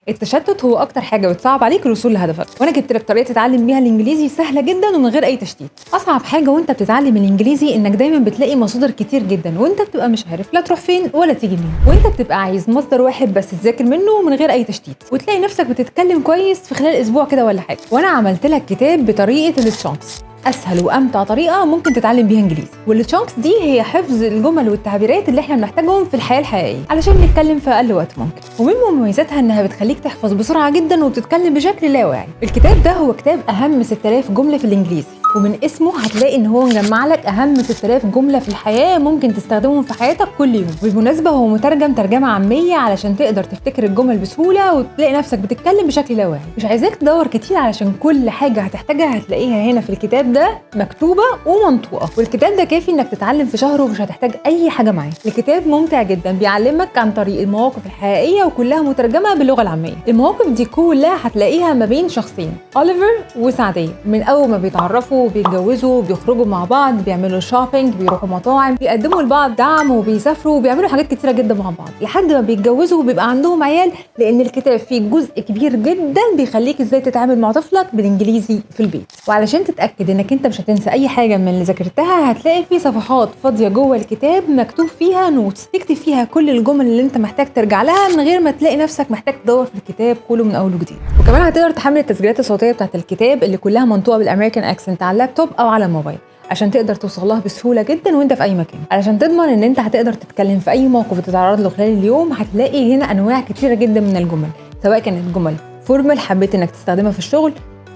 التشتت هو اكتر حاجة بتصعب عليك الوصول لهدفك، وانا جبت لك طريقه تتعلم بيها الانجليزي سهلة جدا ومن غير اي تشتيت. اصعب حاجة وانت بتتعلم الانجليزي انك دايما بتلاقي مصادر كتير جدا وانت بتبقى مش عارف لا تروح فين ولا تيجي منين، وانت بتبقى عايز مصدر واحد بس تذاكر منه من غير اي تشتيت، وتلاقي نفسك بتتكلم كويس في خلال اسبوع كده ولا حاجه. وانا عملت لك كتاب بطريقة ال chunks، اسهل وامتع طريقه ممكن تتعلم بيها انجليزي. وال chunks دي هي حفظ الجمل والتعبيرات اللي احنا بنحتاجهم في الحياة الحقيقية علشان نتكلم في اقل وقت ممكن. ومن مميزاتها انها بتخليك تحفظ بسرعة جدا وبتتكلم بشكل لا واعي. الكتاب ده هو كتاب اهم 6000 جملة في الانجليزي، ومن اسمه هتلاقي ان هو مجمع لك اهم 6000 جملة في الحياة ممكن تستخدمهم في حياتك كل يوم. وبالمناسبة هو مترجم ترجمه عامية علشان تقدر تفتكر الجمل بسهولة وتلاقي نفسك بتتكلم بشكل لا واعي. مش عايزاك تدور كتير علشان كل حاجة هتحتاجها هتلاقيها هنا في الكتاب ده مكتوبة ومنطوقه. والكتاب ده كافي انك تتعلم في شهر ومش هتحتاج اي حاجة معاه. الكتاب ممتع جدا، بيعلمك عن طريق المواقف الحقيقية وكلها مترجمة باللغة العاميه. المواقف دي كلها هتلاقيها ما بين شخصين، اوليفر وسعديه، من اول ما بيتعرفوا وبيتجوزوا بيخرجوا مع بعض، بيعملوا shopping، بيروحوا مطاعم، بيقدموا لبعض دعم، وبيسافروا وبيعملوا حاجات كتيرة جدا مع بعض لحد ما بيتجوزوا وبيبقى عندهم عيال. لان الكتاب فيه جزء كبير جدا بيخليك ازاي تتعامل مع طفلك بالانجليزي في البيت. وعلشان تتاكد انك انت مش هتنسى اي حاجة من اللي ذاكرتها، هتلاقي في صفحات فاضية جوه الكتاب مكتوب فيها notes تكتب فيها كل الجمل اللي انت محتاج ترجع لها من غير ما تلاقي نفسك محتاج تدور في الكتاب كله من اول وجديد. وكمان هتقدر تحمل التسجيلات الصوتية بتاعت الكتاب اللي كلها منطوقه بال American accent على اللابتوب او على الموبايل عشان تقدر توصل لها بسهولة جدا وانت في اي مكان. علشان تضمن ان انت هتقدر تتكلم في اي موقف تتعرض له خلال اليوم، هتلاقي هنا انواع كتيرة جدا من الجمل، سواء كانت جمل formal حبيت انك تستخدمها في الشغل،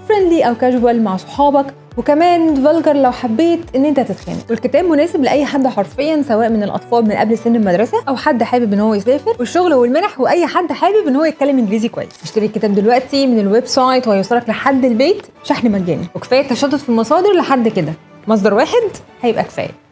friendly او كاجوال مع صحابك، وكمان vulgar لو حبيت ان انت تتخانق. والكتاب مناسب لاي حد حرفيا، سواء من الاطفال من قبل سن المدرسة او حد حابب ان هو يسافر والشغل والمنح، واي حد حابب ان هو يتكلم انجليزي كويس. اشتري الكتاب دلوقتي من ال website وهيوصلك لحد البيت شحن مجاني. وكفاية تشتت في المصادر لحد كده، مصدر واحد هيبقى كفاية.